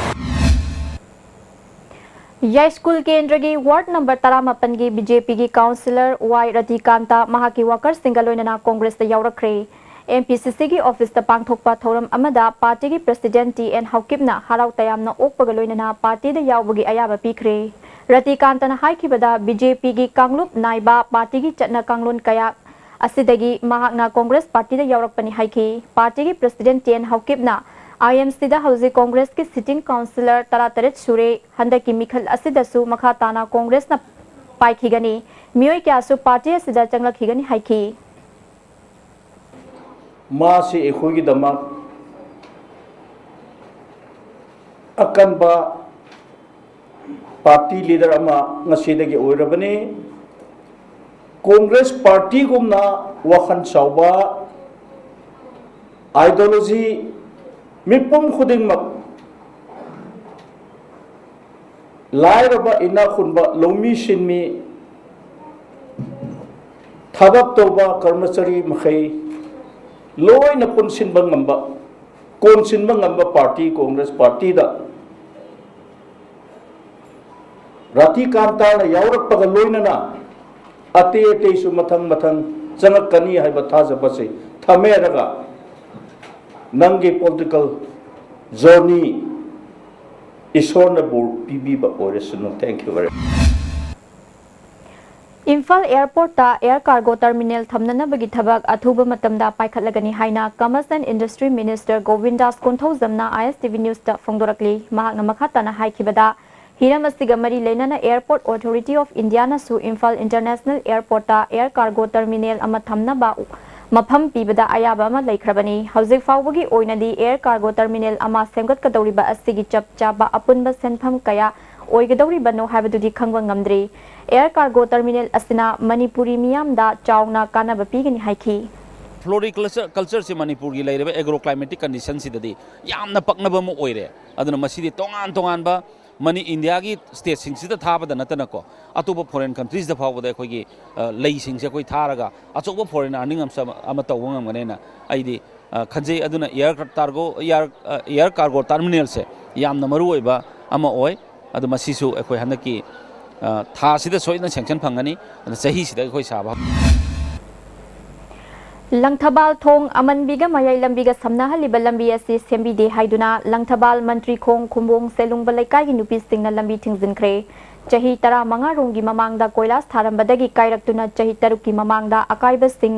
ꯌꯥꯏꯁ꯭ꯀꯨꯜ ꯀꯦꯟꯗ꯭ꯔꯒꯤ ꯋꯥꯔꯗ ꯅꯝꯕꯔ ꯇꯔꯥꯃꯥꯄꯟꯒꯤ ꯕꯤ ꯖꯦ ꯄꯤꯒꯤ ꯀꯥꯎꯟꯁꯤꯂꯔ ꯋꯥꯏ ꯔꯇꯤꯀꯥꯟꯇ ꯃꯍꯥꯛꯀꯤ ꯋꯥꯀꯔꯁꯤꯡꯒ ꯂꯣꯏꯅꯅ ꯀꯣꯡꯒ꯭ꯔꯦꯁꯇ ꯌꯥꯎꯔꯛꯈ꯭ꯔꯦ꯫ ꯑꯦꯝ ꯄꯤ ꯁꯤ ꯁꯤꯒꯤ ꯑꯣꯐꯤꯁꯇ ꯄꯥꯡꯊꯣꯛꯄ ꯊꯧꯔꯝ ꯑꯃꯗ ꯄꯥꯔꯇꯤꯒꯤ ꯄ꯭ꯔꯁꯤꯗꯦꯟꯠ ꯇꯤ ꯑꯦꯟ ꯍꯧꯀꯤꯞꯅ ꯍꯔꯥꯎ ꯇꯌꯥꯝꯅ ꯑꯣꯛꯄꯒ ꯂꯣꯏꯅꯅ ꯄꯥꯔꯇꯤꯗ ꯌꯥꯎꯕꯒꯤ ꯑꯌꯥꯕ ꯄꯤꯈ꯭ꯔꯦ꯫ ꯔꯇꯤꯀꯥꯟꯇꯅ ꯍꯥꯏꯈꯤꯕꯗ, ꯕꯤ ꯖꯦ ꯄꯤꯒꯤ ꯀꯥꯡꯂꯨꯞ ꯅꯥꯏꯕ ꯄꯥꯔꯇꯤꯒꯤ ꯆꯠꯅ ꯀꯥꯡꯂꯣꯟ ꯀꯌꯥ ꯑꯁꯤꯗꯒꯤ ꯃꯍꯥꯛꯅ ꯀꯣꯡꯒ꯭ꯔꯦꯁ ꯄꯥꯔꯇꯤꯗ ꯌꯥꯎꯔꯛꯄꯅꯤ ꯍꯥꯏꯈꯤ꯫ ꯄꯥꯔꯇꯤꯒꯤ ꯄ꯭ꯔꯁꯤꯗꯦꯟꯠ ꯇꯤ ꯑꯦꯟ ꯍꯧꯀꯤꯞꯅ ꯑꯥꯏ ꯑꯦꯝ ꯁꯤꯗ ꯍꯧꯖꯤꯛ ꯀꯣꯡꯒ꯭ꯔꯦꯁꯀꯤ ꯁꯤꯇꯤꯡ ꯀꯥꯎꯟꯁꯤꯂꯔ ꯇꯔꯥꯇꯔꯦꯠ ꯁꯨꯔꯦ꯫ ꯍꯟꯗꯛꯀꯤ ꯃꯤꯈꯜ ꯑꯁꯤꯗꯁꯨ ꯃꯈꯥ ꯇꯥꯅ ꯀꯣꯡꯒ꯭ꯔꯦꯁꯅ ꯄꯥꯏꯈꯤꯒꯅꯤ꯫ ꯃꯤꯑꯣꯏ ꯀꯌꯥꯁꯨ ꯄꯥꯔꯇꯤ ꯑꯁꯤꯗ ꯆꯪꯂꯛꯈꯤꯒꯅꯤ ꯍꯥꯏꯈꯤ꯫ ꯃꯥꯁꯤ ꯑꯩꯈꯣꯏꯒꯤꯗꯃꯛ ꯑꯀꯟꯕ ꯄꯥꯔꯇꯤ ꯂꯤꯗꯔ ꯑꯃ ꯉꯁꯤꯗꯒꯤ ꯑꯣꯏꯔꯕꯅꯤ꯫ ꯀꯣꯡꯒ꯭ꯔꯦꯁ ꯄꯥꯔꯇꯤꯒꯨꯝꯅ ꯋꯥꯈꯜ ꯆꯥꯎꯕ, ꯑꯥꯏꯗꯤꯌꯣꯂꯣꯖꯤ, ꯃꯤꯄꯨꯝ ꯈꯨꯗꯤꯡꯃꯛ, ꯂꯥꯏꯔꯕ, ꯏꯅꯥꯛ ꯈꯨꯟꯕ, ꯂꯧꯃꯤ ꯁꯤꯟꯃꯤ, ꯊꯕꯛ ꯇꯧꯕ ꯀꯔꯃꯆꯥꯔꯤ ꯃꯈꯩ ꯂꯣꯏꯅ ꯄꯨꯟꯁꯤꯟꯕ ꯉꯝꯕ, ꯀꯣꯟꯁꯤꯟꯕ ꯉꯝꯕ ꯄꯥꯔꯇꯤ ꯀꯣꯡꯒ꯭ꯔꯦꯁ ꯄꯥꯔꯇꯤꯗ ꯔꯥꯇꯤꯀꯥꯟꯇꯥꯅ ꯌꯥꯎꯔꯛꯄꯒ ꯂꯣꯏꯅꯅ ꯑꯇꯩ ꯑꯇꯩꯁꯨ ꯃꯊꯪ ꯃꯊꯪ ꯆꯪꯉꯛꯀꯅꯤ ꯍꯥꯏꯕ ꯊꯥꯖꯕꯁꯤ ꯊꯝꯃꯦꯔꯒ, ꯅꯪꯒꯤ ꯄꯣꯂꯤꯇꯤꯀꯦꯜ ꯖꯔꯅꯤ ꯏꯁꯣꯔꯅ ꯕꯣꯔ ꯄꯤꯕꯤꯕ ꯑꯣꯏꯔꯁꯅꯨ꯫ Thank you very much. Imphal ꯑꯦꯌꯔꯄꯣꯔꯠꯇ ꯑꯦꯌꯔ ꯀꯥꯔꯒꯣ ꯇꯔꯃꯤꯅꯦꯜ ꯊꯝꯅꯅꯕꯒꯤ ꯊꯕꯛ ꯑꯊꯨꯕ ꯃꯇꯝꯗ ꯄꯥꯏꯈꯠꯂꯒꯅꯤ ꯍꯥꯏꯅ Commerce and Industry Minister Govindas Konthoujamꯅ ISTV Newsꯇ ꯐꯣꯡꯗꯣꯔꯛꯂꯤ꯫ ꯃꯍꯥꯛꯅ ꯃꯈꯥ ꯇꯥꯅ ꯍꯥꯏꯈꯤꯕꯗ, ꯍꯤꯔꯝ ꯑꯁꯤꯒ ꯃꯔꯤ ꯂꯩꯅꯅ Airport Authority of Indiaꯅꯁꯨ ꯏꯝꯐꯥꯜ International Airportꯇ ꯑꯦꯌꯔ ꯀꯥꯔꯒꯣ ꯇꯔꯃꯤꯅꯦꯜ ꯑꯃ ꯊꯝꯅꯕ ꯃꯐꯝ ꯄꯤꯕꯗ ꯑꯌꯥꯕ ꯑꯃ ꯂꯩꯈ꯭ꯔꯕꯅꯤ꯫ ꯍꯧꯖꯤꯛ ꯐꯥꯎꯕꯒꯤ ꯑꯣꯏꯅꯗꯤ ꯑꯦꯌꯔ ꯀꯥꯔꯒꯣ ꯇꯔꯃꯤꯅꯦꯜ ꯑꯃ ꯁꯦꯝꯒꯠꯀꯗꯧꯔꯤꯕ ꯑꯁꯤꯒꯤ ꯆꯞ ꯆꯥꯕ ꯑꯄꯨꯟꯕ ꯁꯦꯟꯐꯝ ꯀꯌꯥ ꯑꯣꯏꯒꯗꯧꯔꯤꯕꯅꯣ ꯍꯥꯏꯕꯗꯨꯗꯤ ꯈꯪꯕ ꯉꯝꯗ꯭ꯔꯤ꯫ ꯑꯦꯌꯔ ꯀꯥꯔꯒꯣ ꯇꯔꯃꯤꯅꯦꯜ ꯑꯁꯤꯅ ꯃꯅꯤꯄꯨꯔꯤ ꯃꯤꯌꯥꯝꯗ ꯆꯥꯎꯅ ꯀꯥꯟꯅꯕ ꯄꯤꯒꯅꯤ ꯍꯥꯏꯈꯤ꯫ Floriculture cultureꯁꯤ ꯃꯅꯤꯄꯨꯔꯒꯤ ꯂꯩꯔꯤꯕ agro climatic conditionꯁꯤꯗꯗꯤ ꯌꯥꯝꯅ ꯄꯛꯅꯕ ꯑꯃ ꯑꯣꯏꯔꯦ꯫ ꯑꯗꯨꯅ ꯃꯁꯤꯗꯤ ꯇꯣꯉꯥꯟ ꯇꯣꯉꯥꯟꯕ ꯃꯅꯤ ꯏꯟꯗꯤꯌꯥꯒꯤ stateꯁꯤꯡꯁꯤꯗ ꯊꯥꯕꯗ ꯅꯠꯇꯅꯀꯣ, ꯑꯇꯣꯞꯄ foreign countriesꯗ ꯐꯥꯎꯕꯗ ꯑꯩꯈꯣꯏꯒꯤ, ꯑ, ꯂꯩꯁꯤꯡꯁꯦ ꯑꯩꯈꯣꯏ ꯊꯥꯔꯒ ꯑꯆꯧꯕ foreign earning ꯑꯃꯁꯨ ꯑꯃ, ꯑꯃ ꯇꯧꯕ ꯉꯝꯒꯅꯦꯅ ꯑꯩꯗꯤ, ꯑ, ꯈꯟꯖꯩ꯫ ꯑꯗꯨꯅ air cargo, air, ꯑ, air cargo terminalꯁꯦ ꯌꯥꯝꯅ ꯃꯔꯨ ꯑꯣꯏꯕ ꯑꯃ ꯑꯣꯏ꯫ ꯑꯗꯨ ꯃꯁꯤꯁꯨ ꯑꯩꯈꯣꯏ ꯍꯟꯗꯛꯀꯤ, ꯑ, ꯊꯥꯁꯤꯗ ꯁꯣꯏꯗꯅ sanction ꯐꯪꯒꯅꯤ꯫ ꯑꯗꯨꯅ ꯆꯍꯤꯁꯤꯗ ꯑꯩꯈꯣꯏ ꯁꯥꯕ ꯍꯧ- ꯂꯪꯊꯕꯥꯜ ꯊꯣꯡ ꯑꯃꯟꯕꯤꯒ ꯃꯌꯥꯏ ꯂꯝꯕꯤꯒ ꯁꯝꯅꯍꯜꯂꯤꯕ ꯂꯝꯕꯤ ꯑꯁꯤ ꯁꯦꯝꯕꯤꯗꯦ ꯍꯥꯏꯗꯨꯅ ꯂꯪꯊꯕꯥꯜ ꯃꯟꯇ꯭ꯔꯤ ꯈꯣꯡ ꯈꯨꯝꯕꯣꯡ ꯁꯦꯂꯨꯡꯕ ꯂꯩꯀꯥꯏꯒꯤ ꯅꯨꯄꯤꯁꯤꯡꯅ ꯂꯝꯕꯤ ꯊꯤꯡꯖꯤꯟꯈ꯭ꯔꯦ꯫ ꯆꯍꯤ ꯇꯔꯥꯃꯉꯥ ꯔꯣꯝꯒꯤ ꯃꯃꯥꯡꯗ ꯀꯣꯏꯂꯥꯁ ꯊꯥꯔꯝꯕꯗꯒꯤ ꯀꯥꯏꯔꯛꯇꯨꯅ ꯆꯍꯤ ꯇꯔꯨꯛꯀꯤ ꯃꯃꯥꯡꯗ ꯑꯀꯥꯏꯕꯁꯤꯡ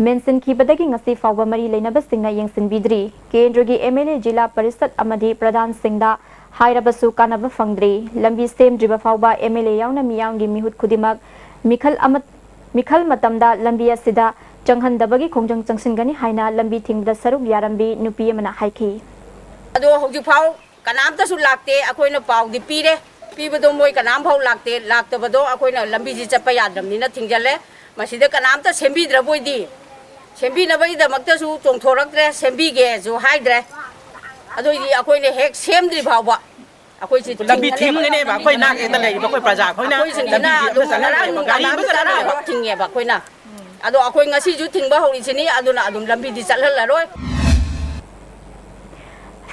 ꯃꯦꯟꯁꯤꯟꯈꯤꯕꯗꯒꯤ ꯉꯁꯤ ꯐꯥꯎꯕ ꯃꯔꯤ ꯂꯩꯅꯕꯁꯤꯡꯅ ꯌꯦꯡꯁꯤꯟꯕꯤꯗ꯭ꯔꯤ꯫ ꯀꯦꯟꯗ꯭ꯔꯒꯤ MLA, ꯖꯤꯂꯥ ꯄꯔꯤꯁꯠ ꯑꯃꯗꯤ ꯄ꯭ꯔꯙꯥꯟꯁꯤꯡꯗ ꯍꯥꯏꯔꯕꯁꯨ ꯀꯥꯟꯅꯕ ꯐꯪꯗ꯭ꯔꯤ꯫ ꯂꯝꯕꯤ ꯁꯦꯝꯗ꯭ꯔꯤꯕ ꯐꯥꯎꯕ MLA ꯌꯥꯎꯅ ꯃꯤꯌꯥꯝꯒꯤ ꯃꯤꯍꯨꯠ ꯈꯨꯗꯤꯡꯃꯛ ꯃꯤꯈꯜ ꯑꯃ, ꯃꯤꯈꯜ ꯃꯇꯝꯗ ꯂꯝꯕꯤ ꯑꯁꯤꯗ ꯆꯪꯍꯟꯗꯕꯒꯤ ꯈꯣꯡꯖꯪ ꯆꯪꯁꯤꯟꯒꯅꯤ ꯍꯥꯏꯅ ꯂꯝꯕꯤ ꯊꯤꯡꯕꯗ ꯁꯔꯨꯛ ꯌꯥꯔꯝꯕꯤ ꯅꯨꯄꯤ ꯑꯃꯅ ꯍꯥꯏꯈꯤ꯫ ꯑꯗꯣ ꯍꯧꯖꯤꯛꯐꯥꯎ ꯀꯅꯥꯝꯇꯁꯨ ꯂꯥꯛꯇꯦ꯫ ꯑꯩꯈꯣꯏꯅ ꯄꯥꯎꯗꯤ ꯄꯤꯔꯦ, ꯄꯤꯕꯗꯣ ꯃꯣꯏ ꯀꯅꯥꯝ ꯐꯥꯎ ꯂꯥꯛꯇꯦ꯫ ꯂꯥꯛꯇꯕꯗꯣ ꯑꯩꯈꯣꯏꯅ ꯂꯝꯕꯤꯁꯤ ꯆꯠꯄ ꯌꯥꯗ꯭ꯔꯕꯅꯤꯅ ꯊꯤꯡꯖꯜꯂꯦ꯫ ꯃꯁꯤꯗ ꯀꯅꯥꯝꯇ ꯁꯦꯝꯕꯤꯗ꯭ꯔꯕꯣꯏꯗꯤ, ꯁꯦꯝꯕꯤꯅꯕꯒꯤꯗꯃꯛꯇꯁꯨ ꯆꯣꯡꯊꯣꯔꯛꯇ꯭ꯔꯦ, ꯁꯦꯝꯕꯤꯒꯦꯁꯨ ꯍꯥꯏꯗ꯭ꯔꯦ꯫ ꯑꯗꯨꯏꯗꯤ ꯑꯩꯈꯣꯏꯅ ꯍꯦꯛ ꯁꯦꯝꯗ꯭ꯔꯤ ꯐꯥꯎꯕ ꯑꯩꯈꯣꯏꯁꯤ ꯂꯝꯕꯤ ꯊꯤꯡꯒꯅꯦꯕ꯫ ꯊꯤꯡꯒꯅꯦꯕ ꯑꯩꯈꯣꯏ ꯅꯥꯛ ꯌꯦꯠꯇ ꯂꯩꯔꯤꯕ ꯑꯩꯈꯣꯏ ꯄ꯭ꯔꯖꯥ ꯑꯩꯈꯣꯏꯅ ꯑꯩꯈꯣꯏꯁꯤꯡꯁꯤꯅ ꯂꯝꯕꯤꯁꯤ ꯑꯗꯨꯝ ꯑꯝꯇ ꯆꯠꯍꯜꯂꯣꯏꯕ, ꯉꯔꯥꯡ ꯒꯥꯔꯤ ꯑꯝꯇ ꯀꯅꯥꯝꯇ ꯆꯠꯍꯜꯂꯣꯏꯕ꯫ ꯊꯤꯡꯉꯦꯕ ꯑꯩꯈꯣꯏꯅ꯫ ꯑꯗꯣ ꯑꯩꯈꯣꯏ ꯉꯁꯤꯁꯨ ꯊꯤꯡꯕ ꯍꯧꯔꯤꯁꯤꯅꯤ, ꯑꯗꯨꯅ ꯑꯗꯨꯝ ꯂꯝꯕꯤꯗꯤ ꯆꯠꯍꯜꯂꯔꯣꯏ꯫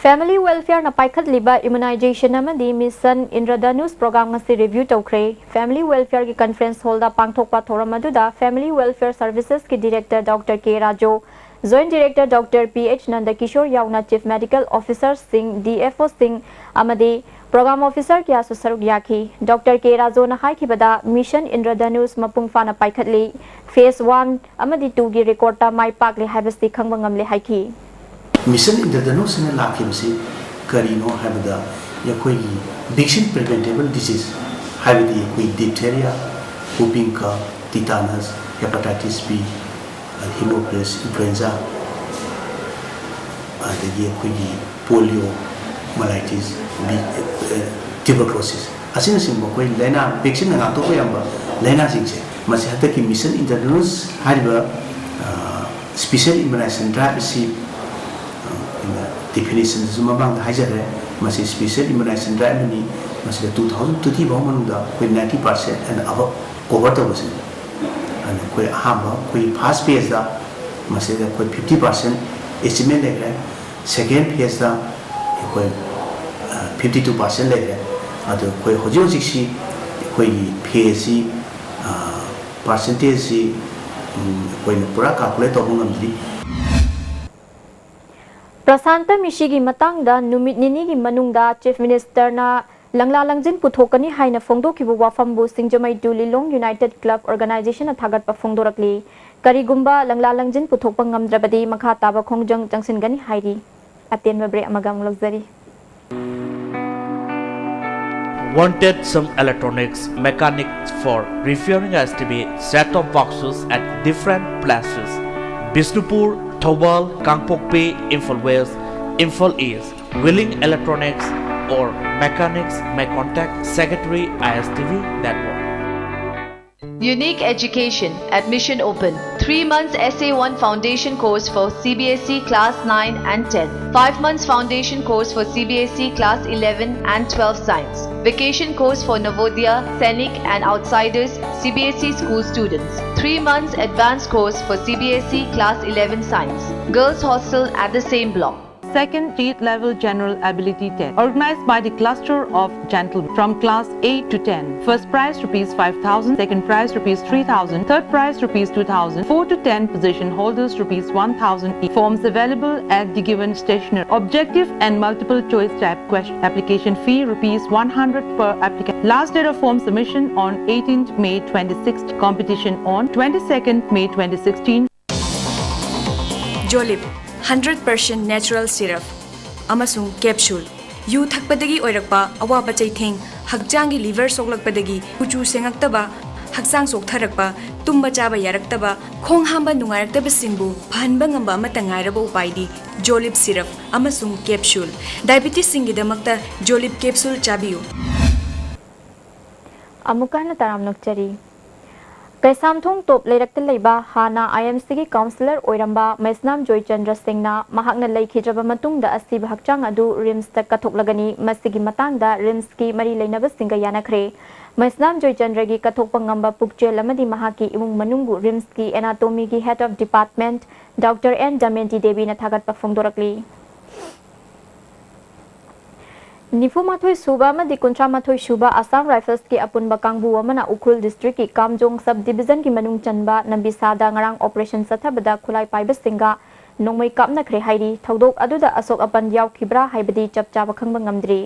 Family Welfareꯅ ꯄꯥꯏꯈꯠꯂꯤꯕ Immunization ꯑꯃꯗꯤ Mission Indradhanush program ꯉꯁꯤ review ꯇꯧꯈ꯭ꯔꯦ꯫ Family Welfareꯒꯤ conference hallꯗ ꯄꯥꯡꯊꯣꯛꯄ ꯊꯧꯔꯝ ꯑꯗꯨꯗ Family Welfare Servicesꯀꯤ Director Doctor K Raju, Joint Director Doctor P H Nandakishore ꯌꯥꯎꯅ Chief Medical Officerꯁꯤꯡ, DFOꯁꯤꯡ ꯑꯃꯗꯤ ꯄ꯭ꯔꯣꯒ꯭ꯔꯥꯝ ꯑꯣꯐꯤꯁꯔ ꯀꯌꯥꯁꯨ ꯁꯔꯨꯛ ꯌꯥꯈꯤ꯫ ꯗꯣꯛꯇꯔ ꯀꯦ ꯔꯥꯖꯣꯅ ꯍꯥꯏꯈꯤꯕꯗ, ꯃꯤꯁꯟ ꯏꯟꯗ꯭ꯔꯙꯅꯨꯁ ꯃꯄꯨꯡ ꯐꯥꯅ ꯄꯥꯏꯈꯠꯂꯤ, ꯐꯦꯖ ꯋꯥꯟ ꯑꯃꯗꯤ ꯇꯨꯒꯤ ꯔꯦꯀꯣꯔꯗꯇ ꯃꯥꯏ ꯄꯥꯛꯂꯦ ꯍꯥꯏꯕꯁꯤ ꯈꯪꯕ ꯉꯝꯂꯦ ꯍꯥꯏꯈꯤ꯫ ꯃꯤꯁꯟ ꯏꯟꯗ꯭ꯔꯙꯅꯨꯁ ꯍꯥꯏꯅ ꯂꯥꯛꯈꯤꯕꯁꯤ ꯀꯔꯤꯅꯣ ꯍꯥꯏꯕꯗ, ꯑꯩꯈꯣꯏꯒꯤ vaccine preventable disease, ꯍꯥꯏꯕꯗꯤ ꯑꯩꯈꯣꯏ diphtheria, whooping cough, tetanus, hepatitis B, hemorrhagic influenza, ꯑꯗꯒꯤ ꯑꯩꯈꯣꯏꯒꯤ polio, myelitis, tuberculosis ꯑꯁꯤꯅꯆꯤꯡꯕ ꯑꯩꯈꯣꯏ ꯂꯥꯏꯅꯥ, vaccine ꯅ ꯉꯥꯛꯊꯣꯛꯄ ꯌꯥꯕ ꯂꯥꯏꯅꯥꯁꯤꯡꯁꯦ, ꯃꯁꯤ ꯍꯟꯗꯛꯀꯤ ꯃꯤꯁꯟ ꯏꯟꯗ꯭ꯔꯙꯅꯨꯁ ꯍꯥꯏꯔꯤꯕ special immunization drive ꯑꯁꯤ ꯑꯩꯅ definition ꯗꯁꯨ ꯃꯃꯥꯡꯗ ꯍꯥꯏꯖꯈ꯭ꯔꯦ꯫ ꯃꯁꯤ special immunization drive ꯑꯃꯅꯤ꯫ ꯃꯁꯤꯗ two thousand twenty ꯐꯥꯎ ꯃꯅꯨꯡꯗ ꯑꯩꯈꯣꯏ ninety percent and above cover ꯇꯧꯕꯁꯤꯅꯤ꯫ ꯑꯗꯨꯅ ꯑꯩꯈꯣꯏ ꯑꯍꯥꯟꯕ ꯑꯩꯈꯣꯏꯒꯤ first phase ꯇ ꯃꯁꯤꯗ ꯑꯩꯈꯣꯏ fifty percent achievement ꯂꯩꯈ꯭ꯔꯦ꯫ Second phase ꯇ ꯑꯩꯈꯣꯏ fifty two percent ꯂꯩꯈ꯭ꯔꯦ꯫ ꯑꯗꯨ ꯑꯩꯈꯣꯏ ꯍꯧꯖꯤꯛ ꯍꯧꯖꯤꯛꯁꯤ ꯑꯩꯈꯣꯏꯒꯤ phase ꯁꯤ percentage ꯁꯤ ꯑꯩꯈꯣꯏꯅ ꯄꯨꯔꯥ calculate ꯇꯧꯕ ꯉꯝꯗ꯭ꯔꯤ꯫ ꯄ꯭ꯔꯁꯥꯟꯇ ꯃꯤꯁꯤꯒꯤ ꯃꯇꯥꯡꯗ ꯅꯨꯃꯤꯠ ꯅꯤꯅꯤꯒꯤ ꯃꯅꯨꯡꯗ Chief Minister ꯅ ꯂꯪꯂꯥ ꯂꯪꯖꯤꯟ ꯄꯨꯊꯣꯛꯀꯅꯤ ꯍꯥꯏꯅ ꯐꯣꯡꯗꯣꯛꯈꯤꯕ ꯋꯥꯐꯝꯕꯨ ꯁꯤꯡꯖꯃꯩ ꯇꯨ ꯂꯤꯂꯣꯡ United Club Organisation ꯅ ꯊꯥꯒꯠꯄ ꯐꯣꯡꯗꯣꯔꯛꯂꯤ꯫ ꯀꯔꯤꯒꯨꯝꯕ ꯂꯪꯂꯥ ꯂꯪꯖꯤꯟ ꯄꯨꯊꯣꯛꯄ ꯉꯝꯗ꯭ꯔꯕꯗꯤ ꯃꯈꯥ ꯇꯥꯕ ꯈꯣꯡꯖꯪ ꯆꯪꯁꯤꯟꯒꯅꯤ ꯍꯥꯏꯔꯤ꯫ ꯑꯇꯦꯟꯕ break ꯑꯃꯒ ꯑꯃꯨꯛ ꯂꯧꯖꯔꯤ꯫ Wanted some electronics mechanics for repairing S T V set-top boxes at different places. Bishnupur, Thoubal, Kangpokpi, Imphal West, Imphal East. Willing electronics or mechanics may contact Secretary I S T V Network. Unique Education, admission open. Three months S A one foundation course for C B S E class nine and ten. Five months foundation course for C B S E class eleven and twelve science. Vacation course for Navodaya, Sainik and outsiders C B S E school students. Three months advanced course for C B S E class eleven science. Girls hostel at the same block. Second State Level General Ability Test, organized by the Cluster of Gentlemen, from class eight to ten. First prize rupees five thousand, second prize rupees three thousand, third prize rupees two thousand, four to ten position holders rupees one thousand each. Forms available at the given stationery. Objective and multiple choice type question. Application fee rupees one hundred per applicant. Last date of form submission on eighteenth May twenty-sixth. Competition on twenty-second May twenty sixteen. Jolib, hundred percent natural syrup ꯑꯃꯁꯨꯡ capsule꯫ U ꯊꯛꯄꯗꯒꯤ ꯑꯣꯏꯔꯛꯄ ꯑꯋꯥꯕ ꯆꯩꯊꯦꯡ, ꯍꯛꯆꯥꯡꯒꯤ liver ꯁꯣꯛꯂꯛꯄꯗꯒꯤ ꯀꯨꯆꯨ ꯁꯦꯡꯉꯛꯇꯕ, ꯍꯛꯆꯥꯡ ꯆꯣꯛꯊꯔꯛꯄ, ꯇꯨꯝꯕ ꯆꯥꯕ ꯌꯥꯔꯛꯇꯕ, ꯈꯣꯡ ꯍꯥꯝꯕ ꯅꯨꯡꯉꯥꯏꯔꯛꯇꯕꯁꯤꯡꯕꯨ ꯐꯍꯟꯕ ꯉꯝꯕ ꯑꯃꯠꯇ ꯉꯥꯏꯔꯕ ꯎꯄꯥꯏꯗꯤ Jolib syrup ꯑꯃꯁꯨꯡ capsule꯫ Diabetesꯁꯤꯡꯒꯤꯗꯃꯛꯇ Jolib capsule ꯆꯥꯕꯤꯌꯨ꯫ ꯑꯃꯨꯛꯀ ꯍꯟꯅ ꯇꯔꯥꯝꯅ ꯑꯣꯛꯆꯔꯤ꯫ ꯀꯩꯁꯥꯝꯊꯣꯡ ꯇꯣꯞ ꯂꯩꯔꯛꯇ ꯂꯩꯕ ꯍꯥꯟꯅ IMCꯒꯤ councillor ꯑꯣꯏꯔꯝꯕ ꯃꯩꯁꯅꯥꯝ ꯖꯣꯏꯆꯟꯗ꯭ꯔ ꯁꯤꯡꯅ ꯃꯍꯥꯛꯅ ꯂꯩꯈꯤꯗ꯭ꯔꯕ ꯃꯇꯨꯡꯗ ꯑꯁꯤꯕ ꯍꯛꯆꯥꯡ ꯑꯗꯨ RIMSꯇ ꯀꯠꯊꯣꯛꯂꯒꯅꯤ꯫ ꯃꯁꯤꯒꯤ ꯃꯇꯥꯡꯗ RIMSꯀꯤ ꯃꯔꯤ ꯂꯩꯅꯕꯁꯤꯡꯒ ꯌꯥꯅꯈ꯭ꯔꯦ꯫ ꯃꯩꯁꯅꯥꯝ ꯖꯣꯏꯆꯟꯗ꯭ꯔꯒꯤ ꯀꯠꯊꯣꯛꯄ ꯉꯝꯕ ꯄꯨꯛꯆꯦꯜ ꯑꯃꯗꯤ ꯃꯍꯥꯛꯀꯤ ꯏꯃꯨꯡ ꯃꯅꯨꯡꯕꯨ RIMSꯀꯤ anatomyꯒꯤ head of department Doctor N ꯗꯃꯌꯟꯇꯤ ꯗꯦꯕꯤꯅ ꯊꯥꯒꯠꯄ ꯐꯣꯡꯗꯣꯔꯛꯂꯤ꯫ ꯅꯤꯐꯨ ꯃꯥꯊꯣꯏ ꯁꯨꯕ ꯑꯃꯗꯤ ꯀꯨꯟꯊ꯭ꯔꯥ ꯃꯥꯊꯣꯏ ꯁꯨꯕ Assam Riflesꯀꯤ ꯑꯄꯨꯟꯕ ꯀꯥꯡꯕꯨ ꯑꯃꯅ ꯎꯈ꯭ꯔꯨꯜ districtꯀꯤ ꯀꯥꯝꯖꯣꯡ sub divisionꯒꯤ ꯃꯅꯨꯡ ꯆꯟꯕ ꯅꯝꯕꯤꯁꯥꯗ ꯉꯔꯥꯡ operation ꯆꯠꯊꯕꯗ ꯈꯨꯠꯂꯥꯏ ꯄꯥꯏꯕꯁꯤꯡꯒ ꯅꯣꯡꯃꯩ ꯀꯥꯞꯅꯈ꯭ꯔꯦ ꯍꯥꯏꯔꯤ꯫ ꯊꯧꯗꯣꯛ ꯑꯗꯨꯗ ꯑꯁꯣꯛ ꯑꯄꯟ ꯌꯥꯎꯈꯤꯕ꯭ꯔꯥ ꯍꯥꯏꯕꯗꯤ ꯆꯞ ꯆꯥꯕ ꯈꯪꯕ ꯉꯝꯗ꯭ꯔꯤ꯫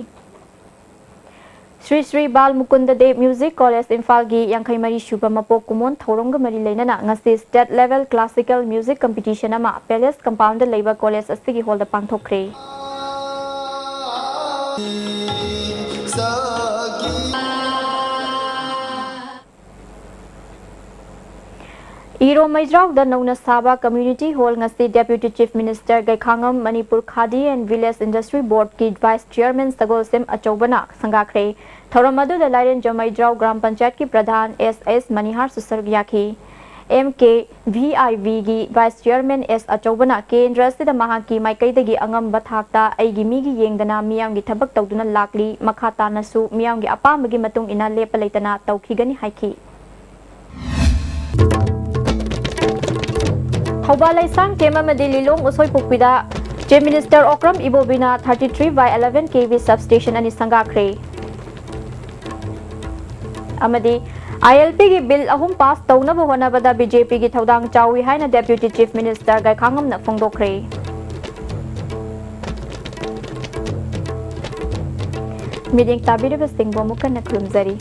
ꯁ꯭ꯔꯤ ꯁ꯭ꯔꯤ ꯕꯥꯜ ꯃꯨꯀꯨꯟꯗ ꯗꯦꯕ Music College ꯏꯝꯐꯥꯜꯒꯤ ꯌꯥꯡꯈꯩ ꯃꯔꯤ ꯁꯨꯕ ꯃꯄꯣꯛ ꯀꯨꯝꯑꯣꯟ ꯊꯧꯔꯝꯒ ꯃꯔꯤ ꯂꯩꯅꯅ ꯉꯁꯤ state level classical music competition ꯑꯃ palace compoundꯗ ꯂꯩꯕ college ꯑꯁꯤꯒꯤ hallꯗ ꯄꯥꯡꯊꯣꯛꯈ꯭ꯔꯦ꯫ ꯏꯔꯣ ꯃꯩꯖ꯭ꯔꯥꯎꯗ ꯅꯧꯅ ꯁꯥꯕ community hall ꯉꯁꯤ Deputy Chief Minister ꯒꯩꯈꯥꯉꯝ Manipur Khadi and Village Industry Boardꯀꯤ Vice Chairman ꯁꯒꯣꯜꯁꯦꯝ ꯑꯆꯧꯕꯅ ꯁꯪꯒꯥꯈ꯭ꯔꯦ꯫ ꯊꯧꯔꯝ ꯑꯗꯨꯗ ꯂꯥꯏꯔꯦꯟꯖꯝ ꯃꯩꯖ꯭ꯔꯥꯎ ꯒ꯭ꯔꯥꯝ ꯄꯟꯆꯥꯌꯠꯀꯤ ꯄ꯭ꯔꯙꯥꯟ ꯑꯦꯁ ꯑꯦꯁ ꯃꯅꯤꯍꯥꯔꯁꯨ ꯁꯔꯨꯛ ꯌꯥꯈꯤ꯫ ꯑꯦꯝ ꯀꯦ ꯚꯤ ꯑꯥꯏ ꯚꯤꯒꯤ Vice Chairman ꯑꯦꯁ ꯑꯆꯧꯕꯅ ꯀꯦꯟꯗ꯭ꯔ ꯑꯁꯤꯗ ꯃꯍꯥꯛꯀꯤ ꯃꯥꯏꯀꯩꯗꯒꯤ ꯑꯉꯝꯕ ꯊꯥꯛꯇ ꯑꯩꯒꯤ ꯃꯤꯒꯤ ꯌꯦꯡꯗꯅ ꯃꯤꯌꯥꯝꯒꯤ ꯊꯕꯛ ꯇꯧꯗꯨꯅ ꯂꯥꯛꯂꯤ꯫ ꯃꯈꯥ ꯇꯥꯅꯁꯨ ꯃꯤꯌꯥꯝꯒꯤ ꯑꯄꯥꯝꯕꯒꯤ ꯃꯇꯨꯡ ꯏꯟꯅ ꯂꯦꯞꯄ ꯂꯩꯇꯅ ꯇꯧꯈꯤꯒꯅꯤ ꯍꯥꯏꯈꯤ꯫ ꯊꯧꯕꯥꯜ ꯂꯩꯁꯥꯡꯊꯦꯝ ꯑꯃꯗꯤ ꯂꯤꯂꯣꯡ ꯎꯁꯣꯏꯄꯣꯛꯄꯤꯗ Chief Minister Okram Ibobiꯅ thirty three by eleven K V substation ꯑꯅꯤ ꯁꯪꯒꯥꯈ꯭ꯔꯦ꯫ ꯑꯃꯗꯤ ILPꯒꯤ bill ꯑꯍꯨꯝ pass ꯇꯧꯅꯕ ꯍꯣꯠꯅꯕꯗ BJPꯒꯤ ꯊꯧꯗꯥꯡ ꯆꯥꯎꯏ ꯍꯥꯏꯅ Deputy Chief Minister ꯒꯥꯏꯈꯥꯉꯝꯅ ꯐꯣꯡꯗꯣꯛꯈ꯭ꯔꯦ꯫ ꯃꯤꯠꯌꯦꯡ ꯇꯥꯕꯤꯔꯤꯕꯁꯤꯡꯕꯨ ꯑꯃꯨꯛ ꯍꯟꯅ ꯈꯨꯔꯨꯝꯖꯔꯤ꯫